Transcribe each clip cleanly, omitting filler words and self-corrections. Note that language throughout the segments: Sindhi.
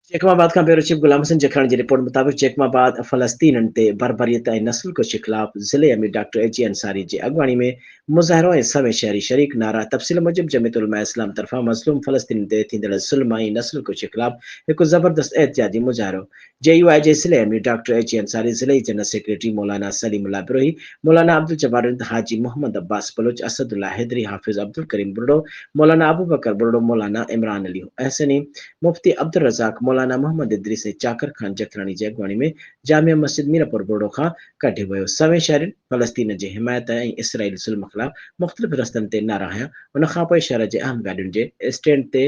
جيڪب آباد کان بيورو چيف غلام حسين جکراڻي جي رپورٽ مطابق جيڪب آباد فلسطينين تي بربريت ۽ نسل ڪشي خلاف ضلعي امير ڊاڪٽر اي جي انصاري جي اڳواڻي ۾ مظاهرو ۽ سوين شهري شريڪ، نعرا، تفصيل موجب جمعيت علماء اسلام طرفان مظلوم فلسطينين تي ٿيندڙ ظلم ۽ نسل ڪشي خلاف هڪ زبردست احتجاجي مظاهرو جي يو آء جي ضلعي امير ڊاڪٽر اي جي انصاري، ضلعي جنرل سيڪريٽري مولانا سليم الله بروهي، مولانا عبدالجبار رند، حاجي محمد عباس بلوچ، اسد الله حيدري، حافظ عبدالڪريم ٻرڙو، مولانا ابوبڪر ٻرڙو، مولانا عمران علي احسني، مفتي عبدالرزاق، مولانا محمد ادريس ۽ چاڪر خان جکراڻي جي اڳواڻي ۾ جامع مسجد ميرپور ٻرڙو کان ڪڍيو ويو. سوين شهرين فلسطين جي حمايت ۽ اسرائيل ظلم خلاف مختلف رستن تي نعرا هنيا. ان کانپوء شهر جي اهم گاڏين جي اسٽينڊ تي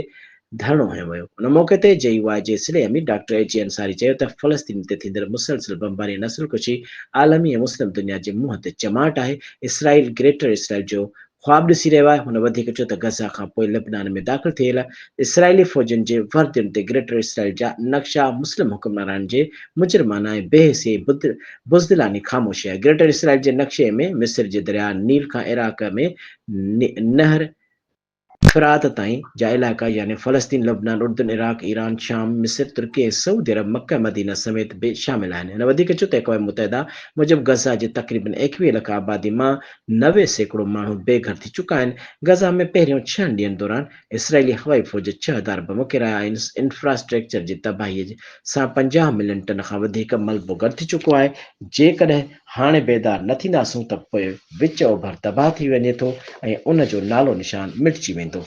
ڌرڻو هنيو ويو. ان موقعي تي جي يو آء جي ضلعي امير ڊاڪٽر اي جي انصاري چيو ته فلسطين تي ٿيندڙ مسلسل بمباري ۽ نسل ڪشي عالمي ۽ مسلم دنيا جي منهن تي چماٽ آهي، اسرائيل گريٽر اسرائيل جو خواب ڏسي رهيو آهي. هن وڌيڪ چيو ته غزه کان پوء لبنان ۾ داخل ٿيل اسرائيلي فوجين جي وردين تي گريٽر اسرائيل جا نقشا مسلم حڪمرانن جي مجرمانه ۽ بي حسي ۽ بزدلاني خاموشي آهي. گريٽر اسرائيل جي نقشي ۾ مصر جي درياء نيل کان عراق ۾ نهر فرات تائين جا علائقا يعني فلسطين، لبنان، اردن، عراق، ايران، شام، مصر، ترڪي ۽ سعودي عرب، مڪه ۽ مدينه سميت به شامل آهن. هن وڌيڪ چيو ته اقوام متحده موجب غزه جي تقريبن 21 لک آبادي مان 90% ماڻهو بي گهر ٿي چڪا آهن. غزه ۾ پهريون ڇهن ڏينهن دوران اسرائيلي هوائي فوج 6000 بم ڪيرايا ۽ انفراسٽريڪچر جي تباهي سان 50 ملين ٽن کان وڌيڪ ملبو گڏ ٿي چڪو آهي. جيڪڏهن هاڻي بيدار نه ٿينداسون ته پوء وچ اوڀر تباهه ٿي وڃي ٿو ۽ ان جو نالو نشان مٽجي ويندو.